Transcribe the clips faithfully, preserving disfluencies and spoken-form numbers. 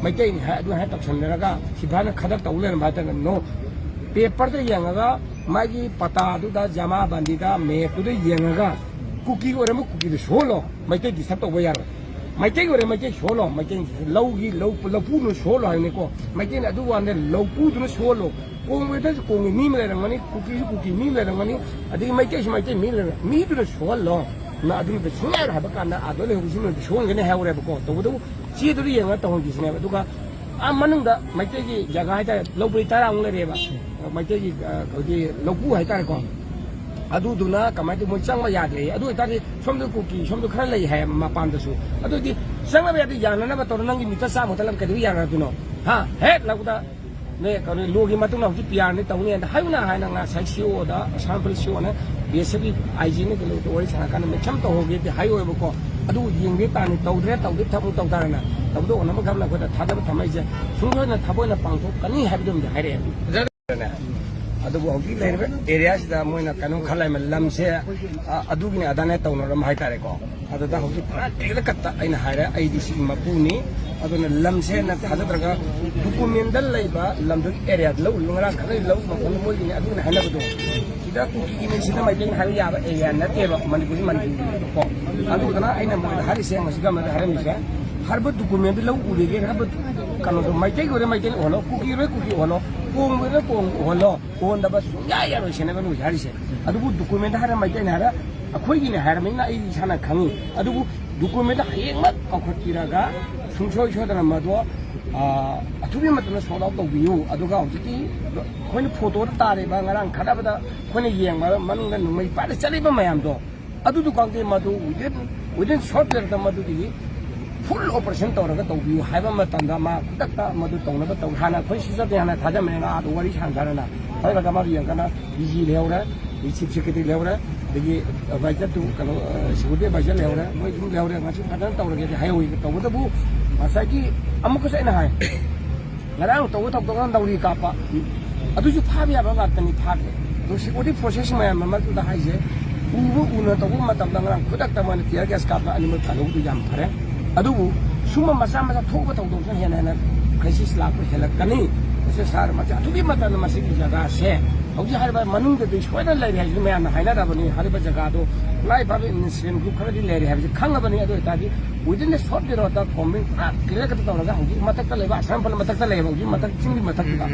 ꯃꯩꯇꯩꯅꯤ ꯍꯥꯏ, ꯑꯗꯨ ꯍꯥꯏ ꯇꯧꯁꯟꯅꯔꯒ ꯁꯤꯐꯥꯏꯅ ꯈꯗꯛ ꯇꯧ ꯂꯩꯔꯝꯕ ꯍꯥꯏꯇꯥꯔꯦ꯫ No, ꯄꯦꯄꯔꯗ ꯌꯦꯡꯉꯒ, ꯃꯥꯒꯤ ꯄꯇꯥꯗꯨꯗ, ꯖꯃꯥꯕꯟꯗꯤꯗ, ꯃꯦꯞꯇꯨꯗ ꯌꯦꯡꯉꯒ ꯀꯨꯀꯤ ꯑꯣꯏꯔꯝꯕ ꯀꯨꯀꯤꯗꯨ ꯁꯨꯍꯜꯂꯣ, ꯃꯩꯇꯩ ꯗꯤꯁꯇꯔꯕ ꯇꯧꯕ ꯌꯥꯔꯣꯏ꯫ ꯃꯩꯇꯩꯒꯤ ꯑꯣꯏꯔꯦ ꯃꯩꯇꯩ ꯁꯨꯍꯜꯂꯣ, ꯃꯩꯇꯩ ꯂꯧꯒꯤ ꯂꯧ, ꯂꯧꯄꯨꯗꯨꯅ ꯁꯨꯍꯜꯂꯣ ꯍꯥꯏꯕꯅꯤꯀꯣ꯫ ꯃꯩꯇꯩꯅ ꯑꯗꯨ ꯋꯥꯅꯦ, ꯂꯧꯄꯨꯗꯨꯅ ꯁꯨꯍꯜꯂꯣ꯫ ꯀꯣꯡꯕꯗꯁꯨ ꯀꯣꯡꯒꯤ ꯃꯤ ꯑꯃ ꯂꯩꯔꯝꯒꯅꯤ, ꯀꯨꯀꯤꯁꯨ ꯀꯨꯀꯤ ꯃꯤ ꯑꯃ ꯂꯩꯔꯝꯒꯅꯤ, ꯑꯗꯒꯤ ꯃꯩꯇꯩꯁꯨ ꯃꯩꯇꯩ ꯃꯤ ꯑꯃ ꯂꯩꯔꯝꯒꯅꯤ꯫ ꯃꯤꯗꯨꯅ ꯁꯨꯍꯜꯂꯣ꯫ ꯅ ꯑꯗꯨꯅ ꯁꯨꯡꯌꯥ ꯌꯥꯔꯣꯏ ꯍꯥꯏꯕ ꯀꯥꯟꯗ ꯑꯥꯗ ꯂꯩꯍꯧꯕꯁꯤꯡꯅꯗꯤ ꯁꯨꯍꯟꯒꯅꯤ ꯍꯥꯏꯍꯧꯔꯦꯕꯀꯣ꯫ ꯇꯧꯕꯇꯕꯨ ꯆꯦꯗꯨꯗ ꯌꯦꯡꯉꯒ ꯇꯧꯍꯟꯈꯤꯁꯤꯅꯦꯕ꯫ ꯑꯗꯨꯒ ꯑꯥ ꯃꯅꯨꯡꯗ ꯃꯩꯇꯩꯒꯤ ꯖꯒꯥ ꯍꯥꯏꯇꯥꯔꯦ, ꯂꯧꯕ꯭ꯔꯤ ꯇꯔꯥꯃꯨꯛ ꯂꯩꯔꯦꯕ, ꯃꯩꯇꯩꯒꯤ, ꯑ, ꯑꯩꯈꯣꯏꯒꯤ ꯂꯧꯄꯨ ꯍꯥꯏꯇꯥꯔꯦꯀꯣ꯫ ꯑꯗꯨꯗꯨꯅ ꯀꯃꯥꯏꯅ ꯇꯧ, ꯃꯣꯏ ꯆꯪꯕ ꯌꯥꯗ꯭ꯔꯦ꯫ ꯑꯗꯨ ꯑꯣꯏꯇꯥꯔꯗꯤ ꯁꯣꯝꯗ ꯀꯨꯀꯤ, ꯁꯣꯝꯗ ꯈꯔ ꯂꯩ ꯍꯥꯏ ꯃꯄꯥꯟꯗꯁꯨ꯫ ꯑꯗꯨꯗꯤ ꯆꯪꯅꯕ ꯌꯥꯗꯦ, ꯌꯥꯅꯅꯕ ꯇꯧꯔꯣ꯫ ꯅꯪꯒꯤ ꯃꯤꯇꯔ ꯆꯥꯝꯃ ꯈꯛꯇ ꯂꯝ ꯀꯩꯗꯧꯕ ꯌꯥꯅꯗꯣꯏꯅꯣ? ꯍꯥ? ꯍꯦꯛ ꯂꯧꯕꯗ ꯅꯣꯏ ꯀꯩꯅꯣ, ꯂꯣꯒꯤ ꯃꯇꯨꯡꯗ ꯍꯧꯖꯤꯛ ꯄꯤ ꯑꯥꯔꯅꯤ ꯇꯧꯅꯤ ꯍꯥꯏꯅ ꯍꯥꯏꯅ ꯍꯥꯏꯅ ꯉꯁꯥꯏ ꯁꯤ ꯑꯣꯗ, ꯑꯁꯥꯝ ꯔꯥꯏꯐꯜ ꯁꯤ ꯑꯣꯅ ꯕꯤ ꯑꯦꯁ ꯑꯦꯐꯀꯤ ꯑꯥꯏ ꯖꯤꯅ ꯀꯩꯅꯣꯗ ꯋꯥꯔꯤ ꯁꯥꯟꯅꯔꯀꯥꯟꯗ ꯃꯦꯛꯁꯝ ꯇꯧꯍꯧꯒꯦꯗꯤ ꯍꯥꯏꯍꯧꯋꯦꯕꯀꯣ꯫ ꯑꯗꯨ ꯌꯦꯡꯒꯦ ꯇꯥꯅꯤ, ꯇꯧꯗ꯭ꯔꯦ, ꯇꯧꯗꯦ, ꯊꯕꯛ ꯇꯧ ꯇꯥꯔꯦꯅ꯫ ꯇꯧꯕꯗ ꯑꯣꯅꯕ ꯒꯝꯅ ꯑꯩꯈꯣꯏꯗ ꯊꯥꯖꯕ ꯊꯝꯃꯛꯏꯁꯦ ꯁꯨꯡꯁꯣꯏꯗꯅ ꯊꯕꯛ ꯑꯣꯏꯅ ꯄꯥꯡꯊꯣꯛꯀꯅꯤ ꯍꯥꯏꯕꯗꯨꯝꯗꯤ ꯍꯥꯏꯔꯛꯑꯦ꯫ ꯑꯗꯨꯕꯨ ꯍꯧꯖꯤꯛ ꯂꯩꯔꯤꯕ ꯑꯦꯔꯤꯌꯥꯁꯤꯗ ꯃꯣꯏꯅ ꯀꯩꯅꯣ ꯈꯜꯂꯦ, ꯂꯝꯁꯦ, ꯑ, ꯑꯗꯨꯒꯤꯅꯤ ꯑꯗꯥꯅꯦ ꯇꯧꯅꯔꯝ ꯍꯥꯏꯇꯥꯔꯦꯀꯣ꯫ ꯑꯗꯨꯗ ꯍꯧꯖꯤꯛ ꯄꯨꯔꯥ clear cut ꯑꯩꯅ ꯍꯥꯏꯔꯦ, ꯑꯩꯗꯤ ꯁꯤꯒꯤ ꯃꯄꯨꯅꯤ꯫ ꯑꯗꯨꯅ ꯂꯝꯁꯦ ꯅꯪ ꯊꯥꯖꯗ꯭ꯔꯒ document ꯂꯩꯕ ꯂꯝꯗꯨꯒꯤ area ꯂꯧꯔꯤꯕ, ꯉꯔꯥꯡ ꯈꯠꯅꯔꯤꯕ ꯂꯧ ꯃꯐꯝꯗꯨ ꯃꯣꯏꯒꯤꯅꯤ, ꯑꯗꯨꯅ ꯍꯥꯏꯅꯕꯗꯣ꯫ ꯁꯤꯗ ꯀꯨꯀꯤꯒꯤꯅꯤ, ꯁꯤꯗ ꯃꯩꯇꯩꯅꯤ ꯍꯥꯏꯕ ꯌꯥꯕ area ꯅꯠꯇꯦꯕ, ꯃꯅꯤꯄꯨꯔꯁꯤ ꯃꯅꯤꯄꯨꯔꯒꯤꯅꯤꯀꯣ꯫ ꯑꯗꯨꯗꯨꯅ ꯑꯩꯅ ꯃꯣꯏꯗ ꯍꯥꯏꯔꯤꯁꯦ, ꯉꯁꯤ ꯒꯃꯦꯟꯗ ꯍꯥꯏꯔꯝꯃꯤꯁꯦ, ꯍꯥꯏꯔꯤꯕ document ꯂꯧ ꯎꯔꯦꯒꯦ, ꯍꯥꯏꯔꯤꯕ ꯀꯩꯅꯣꯗꯣ, ꯃꯩꯇꯩꯒꯤ ꯑꯣꯏꯔꯦ ꯃꯩꯇꯩ ꯑꯣꯏꯍꯜꯂꯣ, ꯀꯨꯀꯤ ꯑꯣꯏꯔꯦ ꯀꯨꯀꯤ ꯑꯣꯏꯍꯜꯂꯣ, ꯀꯣꯡꯕ ꯑꯣꯏꯔꯦ ꯀꯣꯡꯕ ꯑꯣꯏꯍꯜꯂꯣ, ꯑꯣꯟꯗꯕ ꯁꯨꯡꯌꯥ ꯌꯥꯔꯣꯏ ꯁꯤꯅꯦꯕ ꯅꯣꯏ ꯍꯥꯏꯔꯤꯁꯦ꯫ ꯑꯗꯨꯕꯨ document ꯍꯥꯏꯔ ꯃꯩꯇꯩꯅ ꯍꯥꯏꯔ ꯑꯩꯈꯣꯏꯒꯤꯅꯦ ꯍꯥꯏꯔꯕꯅꯤꯅ ꯑꯩ ꯏꯁꯥꯅ ꯈꯪꯉꯤ꯫ ꯑꯗꯨꯕꯨ document ꯍꯌꯦꯡꯃꯛ ꯀꯧꯈꯠꯄꯤꯔꯒ ꯁꯨꯡꯁꯣꯏ ꯁꯣꯏꯗꯅ ꯃꯗꯣ, ꯑ, ꯑꯊꯨꯕꯤ ꯃꯇꯝꯗ sort out ꯇꯧꯕꯤꯌꯨ꯫ ꯑꯗꯨꯒ ꯍꯧꯖꯤꯛꯀꯤ ꯑꯩꯈꯣꯏꯅ photo ꯗ ꯇꯥꯔꯤꯕ, ꯉꯔꯥꯡ ꯈꯠꯅꯕꯗ ꯑꯩꯈꯣꯏꯅ ꯌꯦꯡꯕ ꯃꯅꯨꯡꯗ ꯅꯣꯡꯃꯩ ꯄꯥꯏꯔ ꯆꯠꯂꯤꯕ ꯃꯌꯥꯝꯗꯣ, ꯑꯗꯨꯗꯨ ꯈꯪꯗꯦ, ꯃꯗꯨ within, within short period ꯇ ꯃꯗꯨꯒꯤ full operation ꯇꯧꯔꯒ ꯇꯧꯕꯤꯌꯨ ꯍꯥꯏꯕ ꯃꯇꯝꯗ ꯃꯥ ꯈꯨꯗꯛꯇ ꯃꯗꯨ ꯇꯧꯅꯕ ꯇꯧ꯫ ꯍꯥꯟꯅ ꯑꯩꯈꯣꯏ ꯁꯤꯖꯗꯦ, ꯍꯥꯟꯅ ꯊꯥꯖꯃꯤꯟꯅꯅ ꯑꯥꯗ ꯋꯥꯔꯤ ꯁꯥꯟꯅ ꯁꯥꯟꯅꯅ ꯍꯥꯏꯔꯒ ꯃꯥ ꯌꯦꯡꯉꯒꯅ D G ꯂꯩꯍꯧꯔꯦ, ꯑꯗꯩ chief secretary ꯂꯩꯍꯧꯔꯦ, ꯑꯗꯒꯤ advisor to ꯀꯩꯅꯣ, ꯑ, security advisor ꯂꯩꯍꯧꯔꯦ, ꯃꯣꯏ ꯑꯗꯨꯝ ꯂꯩꯍꯧꯔꯦ꯫ ꯉꯁꯤ ꯐꯖꯅ ꯇꯧꯔꯒꯦꯗꯤ ꯍꯥꯏꯍꯧꯏ꯫ ꯇꯧꯕꯇꯕꯨ ꯉꯁꯥꯏꯒꯤ ꯑꯃꯨꯛꯀꯁꯨ ꯑꯩꯅ ꯍꯥꯏ, ꯉꯔꯥꯡ ꯇꯧꯕ ꯊꯧꯗꯣꯛꯅ ꯅꯧꯔꯤ ꯀꯥꯞꯄ, ꯑꯗꯨꯁꯨ ꯐꯥꯕ ꯌꯥꯕ ꯉꯥꯛꯇꯅꯤ, ꯐꯥꯗ꯭ꯔꯦ꯫ ꯑꯗꯣ security forces ꯃꯌꯥꯝ ꯑꯃꯗꯨꯗ ꯍꯥꯏꯁꯦ, ꯎꯕ ꯎꯅ ꯇꯧꯕ ꯃꯇꯝꯗ ꯉꯔꯥꯡ ꯈꯨꯗꯛꯇ ꯃꯣꯏꯅ tear gas ꯀꯥꯞꯄ ꯑꯅꯤꯃꯛ ꯀꯜꯍꯧꯕꯗꯨ ꯌꯥꯝ ꯐꯔꯦ꯫ ꯑꯗꯨꯕꯨ ꯁꯨꯝꯕ ꯃꯆꯥ ꯃꯆꯥ ꯊꯣꯛꯄ ꯊꯧꯗꯣꯛꯁꯤꯅ ꯍꯦꯟꯅ ꯍꯦꯟꯅ ꯀ꯭ꯔꯥꯏꯁꯤꯁ ꯂꯥꯛꯄ ꯍꯦꯜꯂꯛꯀꯅꯤ꯫ ꯃꯁꯤ ꯁꯥꯔ, ꯃꯁꯤ ꯑꯊꯨꯕ ꯃꯇꯝꯗ ꯃꯁꯤꯒꯤ ꯖꯒꯥꯁꯦ ꯍꯧꯖꯤꯛ ꯍꯥꯏꯔꯤꯕ ꯃꯅꯨꯡꯗꯗꯤ ꯁꯣꯏꯗꯅ ꯂꯩꯔꯦ ꯍꯥꯏꯕꯁꯤ ꯃꯌꯥꯝꯅ ꯍꯥꯏꯅꯔꯕꯅꯤ꯫ ꯍꯥꯏꯔꯤꯕ ꯖꯒꯥꯗꯣ ꯂꯥꯏ ꯐꯥꯕ ꯏꯟꯁꯤꯗꯦꯟ ꯒ꯭ꯔꯨꯞ ꯈꯔꯗꯤ ꯂꯩꯔꯦ ꯍꯥꯏꯕꯁꯤ ꯈꯪꯉꯕꯅꯤ꯫ ꯑꯗꯨ ꯑꯣꯏꯇꯥꯔꯗꯤ within the short period of forming ꯄꯨꯔꯥ clear cut ꯇꯧꯔꯒ ꯍꯧꯖꯤꯛ ꯃꯊꯛꯇ ꯂꯩꯕ ꯑꯁꯥꯝ ꯐꯜ ꯃꯊꯛꯇ ꯂꯩꯌꯦꯕ, ꯍꯧꯖꯤꯛ ꯃꯊꯛ ꯆꯤꯡꯒꯤ ꯃꯊꯛꯇꯨꯗ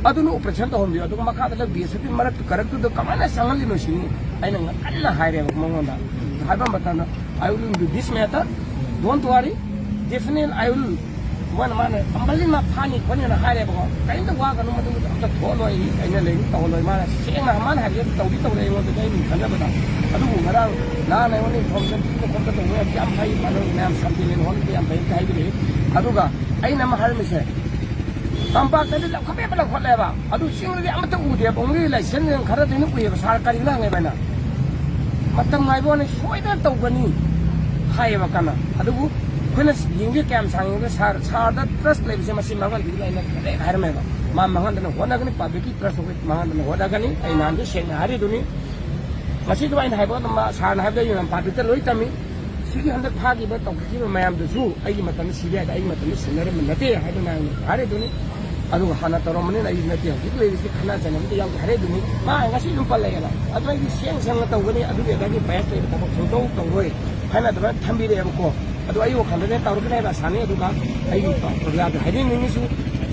ꯑꯗꯨꯅ operation ꯇꯧꯍꯟꯕꯤꯌꯨ꯫ ꯑꯗꯨꯒ ꯃꯈꯥꯗ ꯂꯩꯕ B S F ꯀꯤ ꯃꯔꯛꯇ ꯀꯔꯛꯇꯨꯗ ꯀꯃꯥꯏꯅ ꯆꯪꯍꯜꯂꯤꯅꯣ ꯁꯤꯅꯤ ꯑꯩꯅ ꯉ-, ꯀꯟꯅ ꯍꯥꯏꯔꯦꯕ ꯃꯉꯣꯟꯗ꯫ ꯍꯥꯏꯕ ꯃꯇꯝꯗ, "I will do this matter, don't worry, definitely I will." ꯃꯥꯅ, ꯃꯥꯅ compulsory ꯃꯥ ꯐꯥꯅꯤ ꯈꯣꯠꯅꯤꯅ ꯍꯥꯏꯔꯦꯕꯀꯣ꯫ "ꯀꯔꯤꯝꯇ ꯋꯥꯒꯅꯨ, ꯃꯗꯨ ꯑꯝꯇ ꯊꯣꯛꯍꯜꯂꯣꯏ, ꯑꯩ, ꯑꯩꯅ ꯂꯩꯅꯤ ꯇꯧꯍꯜꯂꯣꯏ꯫" ꯃꯥꯅ ꯁꯦꯡꯅ ꯃꯥꯅ ꯍꯥꯏꯕꯁꯦ ꯇꯧꯗꯤ ꯇꯧꯔꯦ ꯑꯩꯉꯣꯟꯗꯗꯤ, ꯑꯩꯅ ꯈꯟꯖꯕꯗ꯫ ꯑꯗꯨꯕꯨ ꯉꯔꯥꯡ ꯅꯍꯥꯟ ꯑꯩꯉꯣꯟꯗ information ꯄꯤꯕ ꯈꯣꯠꯄ ꯇꯧꯕ ꯌꯥꯝ, ꯌꯥꯝ ꯐꯩ, ꯃꯗꯨ ꯃꯌꯥꯝ ꯁꯟꯇꯤꯅꯦꯟ ꯍꯣꯜꯗ ꯌꯥꯝ ꯐꯩ ꯍꯥꯏꯕꯤꯔꯛꯏ꯫ ꯑꯗꯨꯒ ꯑꯩꯅ ꯑꯃ ꯍꯥꯏꯔꯝꯃꯤꯁꯦ, ꯇꯝꯄꯥꯛꯇꯗꯤ ꯂꯧꯈꯠꯄ ꯂꯧꯈꯠꯂꯦꯕ, ꯑꯗꯨ ꯆꯤꯡꯗꯗꯤ ꯑꯃꯠꯇ ꯎꯗꯦꯕ, only ꯂꯥꯏꯁꯦꯟꯁ ꯈꯔꯗꯤ ꯑꯗꯨꯝ ꯎꯏꯌꯦꯕ꯫ ꯁꯥꯔ, ꯀꯔꯤꯒꯤꯅꯣ ꯍꯪꯉꯦꯕ ꯑꯩꯅ꯫ "ꯃꯇꯝ ꯉꯥꯏꯕ ꯋꯥꯅꯤ, ꯁꯣꯏꯗꯅ ꯇꯧꯒꯅꯤ" ꯍꯥꯏꯌꯦꯕ ꯀꯟꯅ꯫ ꯑꯗꯨꯕꯨ ꯑꯩꯈꯣꯏꯅ ꯌꯦꯡꯒꯦ ꯀꯌꯥꯝ ꯁꯥꯡꯉꯦ꯫ ꯁꯥꯔ, ꯁꯥꯔꯗ trust ꯂꯩꯕꯁꯦ ꯃꯁꯤ ꯃꯥꯡꯍꯟꯕꯤꯒꯅꯨ ꯑꯩꯅ ꯍꯦꯛ ꯍꯥꯏꯔꯝꯃꯦꯕ꯫ ꯃꯥ ꯃꯥꯡꯍꯟꯗꯅ ꯍꯣꯠꯅꯒꯅꯤ, public ꯀꯤ trust ꯑꯩꯈꯣꯏ ꯃꯥꯡꯍꯟꯗꯅ ꯍꯣꯠꯅꯒꯅꯤ꯫ ꯑꯩ ꯅꯍꯥꯟꯁꯨ ꯁꯦꯡꯅ ꯍꯥꯏꯔꯤꯗꯨꯅꯤ꯫ ꯉꯁꯤꯁꯨ ꯑꯩꯅ ꯍꯥꯏꯕ ꯃꯇꯝꯗ ꯁꯥꯔꯅ ꯍꯥꯏꯕꯗ ꯑꯩ ꯃꯌꯥꯝ public ꯇ ꯂꯣꯏ ꯇꯝꯃꯤ꯫ ꯁꯤꯒꯤ ꯍꯟꯗꯛ ꯐꯥꯈꯤꯕ, ꯇꯧꯈꯤꯕ ꯃꯌꯥꯝꯗꯨꯁꯨ ꯑꯩꯒꯤ ꯃꯇꯝꯗ ꯁꯤ ꯕꯤ ꯑꯥꯏ ꯗ ꯑꯩꯒꯤ ꯃꯇꯝꯗ ꯁꯤꯟꯅꯔꯝꯕ ꯅꯠꯇꯦ ꯍꯥꯏꯗꯨꯅ ꯑꯩꯅ ꯍꯥꯏꯔꯤꯗꯨꯅꯤ꯫ ꯑꯗꯨꯒ ꯍꯥꯟꯅ ꯇꯧꯔꯝꯕꯅꯤꯅ ꯑꯩ ꯅꯠꯇꯦ, ꯍꯧꯖꯤꯛ ꯂꯩꯔꯤꯁꯤ ꯈꯠꯅ ꯆꯩꯅꯕꯗ ꯌꯥꯎꯗꯦ ꯍꯥꯏꯔꯛꯏꯗꯨꯅꯤ꯫ ꯃꯥ ꯉꯁꯤ ꯑꯗꯨꯝ ꯄꯜꯂꯛꯑꯦꯕ꯫ ꯑꯗꯨ ꯑꯩꯗꯤ ꯁꯦꯡ ꯁꯦꯡꯅ ꯇꯧꯒꯅꯤ, ꯑꯗꯨꯒꯤ ꯑꯗꯥꯒꯤ bias ꯂꯩꯕ ꯊꯕꯛ ꯁꯨꯡꯇꯧ ꯇꯧꯔꯣꯏ ꯍꯥꯏꯅ ꯑꯗꯨꯃꯥꯏꯅ ꯊꯝꯕꯤꯔꯛꯑꯦꯕꯀꯣ꯫ ꯑꯗꯣ ꯑꯩ ꯋꯥꯈꯜꯗꯅꯦ ꯇꯧꯔꯛꯀꯅꯤ ꯍꯥꯏꯕ ꯑꯁꯥꯅꯤ꯫ ꯑꯗꯨꯒ ꯑꯩꯒꯤ ꯄ꯭ꯔꯖꯥꯗ ꯍꯥꯏꯅꯤꯡꯅꯤꯡꯉꯤꯁꯨ,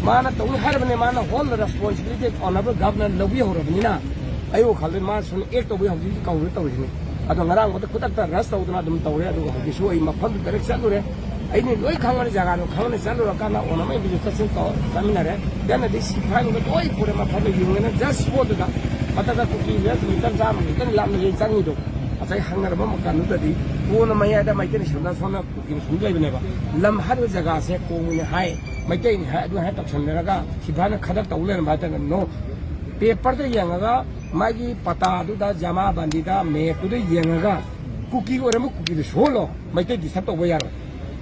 ꯃꯥꯅ ꯇꯧꯅꯤ ꯍꯥꯏꯔꯕꯅꯤ, ꯃꯥꯅ all responsibility honorable governor ꯂꯧꯕꯤꯍꯧꯔꯕꯅꯤꯅ ꯑꯩ ꯋꯥꯈꯜꯗ ꯃꯥ ꯁꯨꯝ act ꯇꯧꯕꯒꯤ ꯍꯧꯖꯤꯛ ꯀꯧꯔ ꯇꯧꯔꯤꯁꯤꯅꯤ꯫ ꯑꯗꯣ ꯉꯔꯥꯡꯕꯨꯗꯤ ꯈꯨꯗꯛꯇ rush ꯇꯧꯗꯅ ꯑꯗꯨꯝ ꯇꯧꯔꯦ꯫ ꯑꯗꯨꯒ ꯍꯧꯖꯤꯛꯁꯨ ꯑꯩ ꯃꯐꯝꯗꯨ direct ꯆꯠꯂꯨꯔꯦ꯫ ꯑꯩꯅ ꯂꯣꯏ ꯈꯪꯉꯅꯤ, ꯖꯒꯥꯗꯣ ꯈꯪꯉꯅꯤ꯫ ꯆꯠꯂꯨꯔꯀꯥꯟꯗ ꯑꯣꯅꯃ ꯏꯟꯚꯤꯖꯤꯠ ꯆꯠꯁꯤꯟ ꯇꯧ ꯆꯠꯃꯤꯟꯅꯔꯦ꯫ ꯗꯦꯟꯅꯗꯤ ꯁꯤꯐꯥꯏꯅꯒ ꯂꯣꯏ ꯄꯨꯔꯦ ꯃꯐꯝꯗ ꯌꯦꯡꯉꯦꯅ just spot ꯇꯨꯗ꯫ ꯃꯊꯛꯇ ꯀꯨꯀꯤ ꯃꯤꯇꯔ ꯆꯥꯝꯃ ꯃꯤꯇꯔ ꯂꯥꯞꯅ ꯌꯦꯡ ꯆꯪꯉꯤꯗꯣ꯫ ꯉꯁꯥꯏ ꯍꯪꯅꯔꯕ ꯃꯇꯝꯗꯨꯗꯗꯤ ꯀꯣꯟꯅ ꯃꯌꯥꯏꯗ ꯃꯩꯇꯩꯅ ꯁꯣꯝꯗ ꯁꯣꯝꯅ ꯀꯨꯀꯤꯅ ꯁꯨꯝ ꯂꯩꯕꯅꯦꯕ꯫ ꯂꯝ ꯍꯥꯏꯔꯤꯕ ꯖꯒꯥꯁꯦ ꯀꯣꯡꯕꯅꯤ ꯍꯥꯏ, ꯃꯩꯇꯩꯅꯤ ꯍꯥꯏ, ꯑꯗꯨ ꯍꯥꯏ ꯇꯧꯁꯟꯅꯔꯒ ꯁꯤꯐꯥꯏꯅ ꯈꯗꯛ ꯇꯧ ꯂꯩꯔꯝꯕ ꯍꯥꯏꯇꯥꯔꯦ꯫ No, paper ꯗ ꯌꯦꯡꯉꯒ ꯃꯥꯒꯤ ꯄꯇꯥꯗꯨꯗ, ꯖꯃꯥꯕꯟꯗꯤꯗ, map ꯇꯨꯗ ꯌꯦꯡꯉꯒ ꯀꯨꯀꯤ ꯑꯣꯏꯔꯝꯕ ꯀꯨꯀꯤꯗꯨ ꯁꯨꯍꯜꯂꯣ, ꯃꯩꯇꯩ disturb ꯇꯧꯕ ꯌꯥꯔꯣꯏ꯫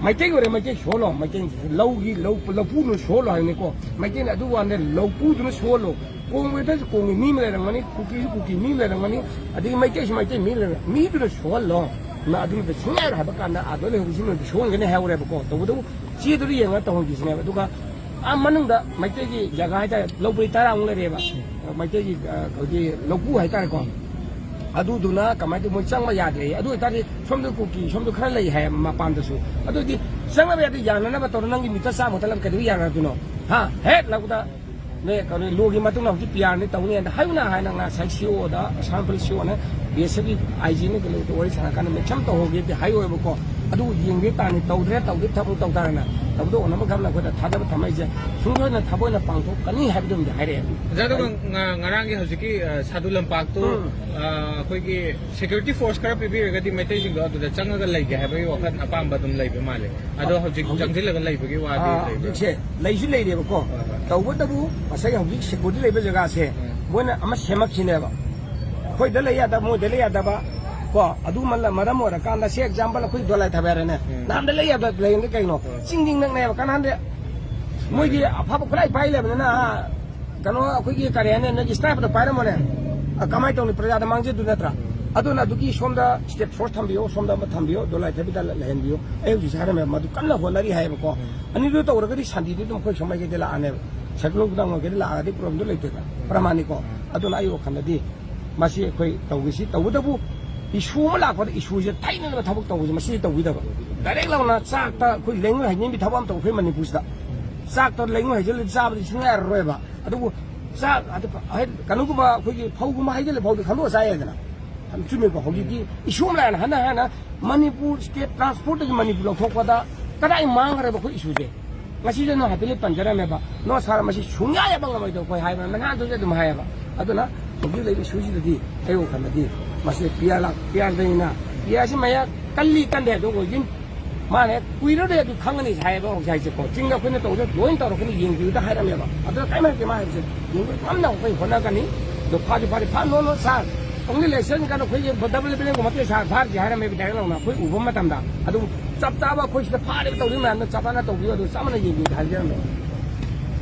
ꯃꯩꯇꯩ ꯑꯣꯏꯔꯦ, ꯃꯩꯇꯩ ꯁꯨꯍꯜꯂꯣ, ꯃꯩꯇꯩ ꯂꯧꯒꯤ ꯂꯧ, ꯂꯧꯄꯨꯅ ꯁꯨꯍꯜꯂꯣ ꯍꯥꯏꯕꯅꯤꯀꯣ꯫ ꯃꯩꯇꯩꯅ ꯑꯗꯨ ꯋꯥꯅꯦ, ꯂꯧꯄꯨꯗꯨꯅ ꯁꯨꯍꯜꯂꯣ꯫ ꯀꯣꯡꯕꯗꯁꯨ ꯀꯣꯡꯒꯤ ꯃꯤ ꯑꯃ ꯂꯩꯔꯝꯒꯅꯤ, ꯀꯨꯀꯤꯁꯨ ꯀꯨꯀꯤ ꯃꯤ ꯑꯃ ꯂꯩꯔꯝꯒꯅꯤ, ꯑꯗꯒꯤ ꯃꯩꯇꯩꯁꯨ ꯃꯩꯇꯩ ꯃꯤ ꯂꯩꯔꯝꯒꯅꯤ, ꯃꯤꯗꯨꯅ ꯁꯨꯍꯜꯂꯣ꯫ ꯅ ꯑꯗꯨ ꯅꯨꯃꯤꯠꯇ ꯁꯨꯡꯌꯥ ꯌꯥꯔꯣꯏ ꯍꯥꯏꯕ ꯀꯥꯟꯗ ꯑꯥꯗ ꯂꯩꯍꯧꯕꯁꯤꯡ ꯅꯨꯃꯤꯠꯇ ꯁꯨꯍꯟꯒꯅꯤ ꯍꯥꯏꯍꯧꯔꯦꯕꯀꯣ꯫ ꯇꯧꯕꯇꯕꯨ ꯆꯦꯗꯨꯗ ꯌꯦꯡꯉꯒ ꯇꯧꯍꯟꯈꯤꯁꯤꯅꯦꯕ꯫ ꯑꯗꯨꯒ ꯑꯥ ꯃꯅꯨꯡꯗ ꯃꯩꯇꯩꯒꯤ ꯖꯒꯥ ꯍꯥꯏꯇꯥꯔꯦ, ꯂꯧꯕꯔꯤ ꯇꯔꯥꯃꯨꯛ ꯂꯩꯔꯦꯕ꯫ ꯃꯩꯇꯩꯒꯤ, ꯑ, ꯑꯩꯈꯣꯏꯒꯤ ꯂꯧꯄꯨ ꯍꯥꯏꯇꯥꯔꯦꯀꯣ꯫ ꯑꯗꯨꯗꯨꯅ ꯀꯃꯥꯏꯅ ꯇꯧ, ꯃꯣꯏ ꯆꯪꯕ ꯌꯥꯗ꯭ꯔꯦ꯫ ꯑꯗꯨ ꯑꯣꯏꯇꯥꯔꯗꯤ ꯁꯣꯝꯗ ꯀꯨꯀꯤ ꯁꯣꯝꯗ ꯈꯔ ꯂꯩ ꯍꯥꯏ ꯃꯄꯥꯟꯗꯁꯨ꯫ ꯑꯗꯨꯗꯤ ꯆꯪꯅꯕ ꯌꯥꯗꯦ, ꯌꯥꯅꯅꯕ ꯇꯧꯔꯣ, ꯅꯪꯒꯤ ꯃꯤꯇꯔ ꯆꯥꯝꯃ ꯈꯛꯇ ꯂꯝ ꯀꯩꯗꯧꯕ ꯌꯥꯅꯗꯣꯏꯅꯣ? ꯍꯥ? ꯍꯦꯛ ꯂꯧꯕꯗ ꯅꯣꯏ ꯀꯩꯅꯣ, ꯂꯣꯒꯤ ꯃꯇꯨꯡꯗ ꯍꯧꯖꯤꯛ ꯄꯤ ꯑꯥꯔꯅꯤ ꯇꯧꯅꯤ ꯍꯥꯏꯅ ꯍꯥꯏꯌꯨꯅ ꯍꯥꯏꯅ ꯉꯁꯥꯏ ꯁꯤ ꯑꯣꯗ, ꯑꯁꯥꯝ ꯄꯨꯂꯤꯁ ꯁꯤ ꯑꯣꯅ ꯕꯤ ꯑꯦꯁ ꯑꯦꯐꯀꯤ ꯑꯥꯏ ꯖꯤꯅ ꯀꯩꯅꯣꯗ ꯋꯥꯔꯤ ꯁꯥꯟꯅꯔꯀꯥꯟꯗ ꯃꯦꯛꯁꯤꯃꯝ ꯇꯧꯍꯧꯒꯦꯗꯤ ꯍꯥꯏꯔꯣꯏꯕꯀꯣ꯫ ꯑꯗꯨ ꯌꯦꯡꯒꯦ ꯇꯥꯅꯤ, ꯇꯧꯗ꯭ꯔꯦ ꯇꯧꯗꯦ ꯊꯕꯛ ꯇꯧ ꯇꯥꯔꯦꯅ꯫ ꯇꯧꯗꯧ ꯑꯣꯏꯅꯕ ꯈꯜꯂ ꯑꯩꯈꯣꯏꯗ ꯊꯥꯖꯕ ꯊꯝꯃꯛꯏꯁꯦ ꯁꯨꯡꯁꯣꯏꯗꯅ ꯊꯕꯛ ꯑꯣꯏꯅ ꯄꯥꯡꯊꯣꯛꯀꯅꯤ ꯍꯥꯏꯕꯗꯨꯝꯗꯤ ꯍꯥꯏꯔꯛꯑꯦ꯫ ꯑꯣꯖꯥ, ꯑꯗꯨꯒ ꯉ-, ꯉꯔꯥꯡꯒꯤ ꯍꯧꯖꯤꯛꯀꯤ, ꯑ, ꯁꯥꯗꯨ ꯂꯝꯄꯥꯛꯇꯨ, ꯎꯝ꯫ ꯑ, ꯑꯩꯈꯣꯏꯒꯤ ꯁꯦꯀ꯭ꯌꯨꯔꯤꯇꯤ ꯐꯣꯔꯁ ꯈꯔ ꯄꯤꯕꯤꯔꯒꯗꯤ ꯃꯩꯇꯩꯁꯤꯡꯗꯣ ꯑꯗꯨꯗ ꯆꯪꯉꯒ ꯂꯩꯒꯦ ꯍꯥꯏꯕꯒꯤ ꯋꯥꯈꯜ ꯑꯄꯥꯝꯕ ꯑꯗꯨꯝ ꯂꯩꯕ ꯃꯥꯜꯂꯦ꯫ ꯑꯗꯣ ꯍꯧꯖꯤꯛ ꯍꯧꯖꯤꯛ ꯆꯪꯁꯤꯜꯂꯒ ꯂꯩꯕꯒꯤ ꯋꯥꯗꯤ ꯑꯥ, ꯂꯩꯕ꯭ꯔꯥ? ꯍꯧꯖꯤꯛꯁꯦ ꯂꯩꯁꯨ ꯂꯩꯔꯦꯕꯀꯣ꯫ ꯍꯣꯏ, ꯍꯣꯏ꯫ ꯇꯧꯕꯇꯕꯨ ꯉꯁꯥꯏ ꯍꯧꯖꯤꯛ ꯁꯦꯀ꯭ꯌꯨꯔꯤꯇꯤ ꯂꯩꯕ ꯖꯒꯥꯁꯦ ꯎꯝ꯫ ꯃꯣꯏꯅ ꯑꯃ ꯁꯦꯝꯃꯛꯈꯤꯅꯦꯕ꯫ ꯑꯩꯈꯣꯏꯗ ꯂꯩ ꯌꯥꯗꯕ, ꯃꯣꯏꯗ ꯂꯩ ꯌꯥꯗꯕ ꯀꯣ꯫ ꯑꯗꯨꯃ ꯃꯔꯝ ꯑꯣꯏꯔꯀꯥꯟꯗ, ꯁꯤ ꯑꯦꯛꯖꯥꯝꯄꯜ ꯑꯩꯈꯣꯏ ꯗꯣꯂꯥꯏ ꯊꯥꯕ ꯌꯥꯔꯦꯅꯦ꯫ ꯎꯝ꯫ ꯅꯍꯥꯟꯗ ꯂꯩ ꯌꯥꯗꯕ ꯂꯩꯔꯝꯗꯦ ꯀꯩꯅꯣ? ꯍꯣꯏ꯫ ꯆꯤꯡ ꯆꯤꯡ ꯅꯛꯅꯩꯑꯕ꯫ ꯀꯅꯥꯗꯦ? ꯃꯣꯏꯗꯤ ꯑꯐꯕ ꯈꯨꯠꯂꯥꯏ ꯄꯥꯏ ꯂꯩꯕꯅꯤꯅ, ꯑꯥ, ꯀꯩꯅꯣ, ꯑꯩꯈꯣꯏꯒꯤ ꯀꯔꯤ ꯍꯥꯏꯅꯤ, ꯅꯣꯏꯒꯤ ꯁ꯭ꯅꯥꯏꯄꯔꯗꯣ ꯄꯥꯏꯔꯝꯃꯣꯅꯦ꯫ ꯑ, ꯀꯃꯥꯏꯅ ꯇꯧꯅꯤ? ꯄ꯭ꯔꯖꯥꯗ ꯃꯥꯡꯖꯗꯣꯏ ꯅꯠꯇ꯭ꯔꯥ? ꯑꯗꯨꯅ ꯑꯗꯨꯒꯤ ꯁꯣꯝꯗ ꯁ꯭ꯇꯦꯠ ꯐꯣꯔꯁ ꯊꯝꯕꯤꯌꯣ, ꯁꯣꯝꯗ ꯑꯃ ꯊꯝꯕꯤꯌꯣ, ꯗꯣꯂꯥꯏ ꯊꯥꯕꯤꯗ ꯂꯩꯍꯟꯕꯤꯌꯣ꯫ ꯑꯩ ꯍꯧꯖꯤꯛꯁꯦ ꯍꯥꯏꯔꯝꯃꯦ, ꯃꯗꯨ ꯀꯟꯅ ꯍꯣꯠꯅꯔꯤ ꯍꯥꯏꯌꯦꯕꯀꯣ꯫ ꯑꯅꯤꯗꯨ ꯇꯧꯔꯒꯗꯤ ꯁꯟꯗꯤꯗꯤ ꯑꯗꯨꯝ ꯑꯩꯈꯣꯏ ꯁꯣꯝ ꯃꯥꯏꯀꯩꯗ ꯂꯥꯛꯑꯅꯦꯕ꯫ ꯁꯦꯀ꯭ꯌꯨꯂꯔ ꯈꯨꯗꯥꯡ ꯑꯣꯏꯒꯦꯔꯥ ꯂꯥꯛꯑꯒꯗꯤ ꯄ꯭ꯔꯣꯕ꯭ꯂꯦꯝꯗꯣ ꯂꯩꯇꯦꯗꯅ꯫ ꯄ꯭ꯔꯃꯥꯅꯤꯀꯣ꯫ ꯑꯗꯨꯅ ꯑꯩ ꯋꯥꯈꯜꯗꯗꯤ ꯃꯁꯤ ꯑꯩꯈꯣꯏ ꯇꯧꯒꯦꯁꯤ, ꯇꯧꯕꯇꯕꯨ ꯏꯁꯨ ꯑꯃ ꯂꯥꯛꯄꯗ ꯏꯁꯨꯁꯦ ꯊꯩꯅꯅꯕ ꯊꯕꯛ ꯇꯧꯕꯁꯦ ꯃꯁꯤꯗꯤ ꯇꯧꯕꯤꯗꯕ꯫ ꯗꯥꯏꯔꯦꯛ ꯂꯥꯎꯅ ꯆꯥꯛꯇ ꯑꯩꯈꯣꯏ ꯂꯩꯉꯣꯏ ꯍꯩꯖꯤꯟꯕꯤ ꯊꯕꯛ ꯑꯃ ꯇꯧ ꯑꯩꯈꯣꯏ ꯃꯅꯤꯄꯨꯔꯁꯤꯗ꯫ ꯆꯥꯛꯇ ꯂꯩꯉꯣꯏ ꯍꯩꯖꯤꯜꯂꯗꯤ ꯆꯥꯕꯗꯤ ꯁꯨꯡꯌꯥ ꯌꯥꯔꯔꯣꯏꯕ꯫ ꯑꯗꯨꯕꯨ ꯆꯥꯛ ꯑꯗꯨ ꯍꯦ-, ꯀꯩꯅꯣꯒꯨꯝꯕ ꯑꯩꯈꯣꯏꯒꯤ ꯐꯧꯒꯨꯝꯕ ꯍꯩꯖꯤꯜꯂ ꯐꯧꯗꯤ ꯈꯟꯗꯣꯛꯑ ꯆꯥ ꯌꯥꯏꯗꯅ꯫ ꯆꯨꯝꯃꯤꯀꯣ? ꯍꯧꯖꯤꯛꯇꯤ ꯏꯁꯨ ꯑꯃ ꯂꯥꯛꯑꯦꯅ ꯍꯟꯅ ꯍꯟꯅ ꯃꯅꯤꯄꯨꯔ ꯁ꯭ꯇꯦꯠ ꯇ꯭ꯔꯥꯟꯁꯄꯣꯔꯠꯇꯒꯤ ꯃꯅꯤꯄꯨꯔ ꯂꯧꯊꯣꯛꯄꯗ ꯀꯗꯥꯏ ꯃꯥꯡꯈ꯭ꯔꯦꯕ ꯑꯩꯈꯣꯏ ꯏꯁꯨꯁꯦ? ꯉꯁꯤꯁꯨ ꯅꯣ ꯍꯥꯏꯐꯦꯠ ꯄꯟꯖꯔꯝꯃꯦꯕ, "ꯅꯣ ꯁꯥꯔ, ꯃꯁꯤ ꯁꯨꯡꯌꯥ ꯌꯥꯕ ꯉꯝꯃꯣꯏꯗꯕ ꯑꯩꯈꯣꯏ" ꯍꯥꯏꯕ ꯅꯍꯥꯟꯗꯨꯁꯨ ꯑꯗꯨꯝ ꯍꯥꯏꯌꯦꯕ꯫ ꯑꯗꯨꯅ ꯍꯧꯖꯤꯛ ꯂꯩꯔꯤꯕ ꯏꯁꯨꯁꯤꯗꯗꯤ ꯑꯩ ꯋꯥꯈꯜꯗꯗꯤ ꯃꯁꯤ ꯄꯤ ꯑꯥꯔ ꯂꯥꯛ-, ꯄꯤ ꯑꯥꯔꯗꯅꯤꯅ, ꯄꯤ ꯑꯥꯔꯁꯤ ꯃꯌꯥ ꯀꯜꯂꯤ ꯀꯟꯗꯦ ꯍꯥꯏꯕꯗꯣ ꯑꯣꯏꯗꯣꯏꯅꯤ꯫ ꯃꯥꯅ ꯍꯦꯛ ꯀꯨꯏꯔꯔꯣꯏ ꯑꯗꯨ ꯈꯪꯉꯅꯤ ꯍꯥꯏꯌꯦꯕ ꯍꯧꯖꯤꯛ ꯍꯥꯏꯁꯦꯀꯣ꯫ ꯆꯤꯡꯗ ꯑꯩꯈꯣꯏꯅ ꯇꯧꯕꯗ ꯂꯣꯏꯅ ꯇꯧꯔꯛꯀꯅꯤ, ꯌꯦꯡꯕꯤꯌꯨꯗ ꯍꯥꯏꯔꯝꯃꯦꯕ꯫ ꯑꯗꯨꯅ ꯀꯔꯤꯝ ꯍꯥꯏꯔꯛꯇꯦ ꯃꯥ ꯍꯥꯏꯕꯁꯦ꯫ ꯌꯦꯡꯕꯤꯌꯨ ꯀꯟꯅ ꯑꯩꯈꯣꯏ ꯍꯣꯠꯅꯒꯅꯤ꯫ ꯑꯗꯣ ꯐꯥꯁꯨ ꯐꯥꯔꯦ, ꯐꯥ-, ꯅꯣ, ꯅꯣ, ꯁꯥꯔ, ꯑꯣꯡꯂꯤ ꯂꯦꯁꯟ ꯀꯥꯟꯗ ꯑꯩꯈꯣꯏꯒꯤ ꯗꯕꯜ ꯕꯦꯂꯦꯟꯒꯨꯝꯕ ꯅꯠꯇꯦ ꯁꯥꯔ, ꯐꯥꯔꯁꯤ ꯍꯥꯏꯔꯝꯃꯦꯕ ꯗꯥꯏꯔꯦꯛ ꯂꯥꯎꯅ꯫ ꯑꯩꯈꯣꯏ ꯎꯕ ꯃꯇꯝꯗ ꯑꯗꯨꯝ ꯆꯞ ꯆꯥꯕ ꯑꯩꯈꯣꯏ ꯁꯤꯗ ꯐꯥꯔꯦꯕ ꯇꯧꯔꯤ ꯃꯌꯥꯝꯗꯣ ꯆꯞ ꯃꯥꯟꯅ ꯇꯧꯕꯤꯌꯨ, ꯑꯗꯨ ꯆꯞ ꯃꯥꯟꯅ ꯌꯦꯡꯕꯤꯌꯨ ꯍꯥꯏꯖꯔꯝꯃꯦ꯫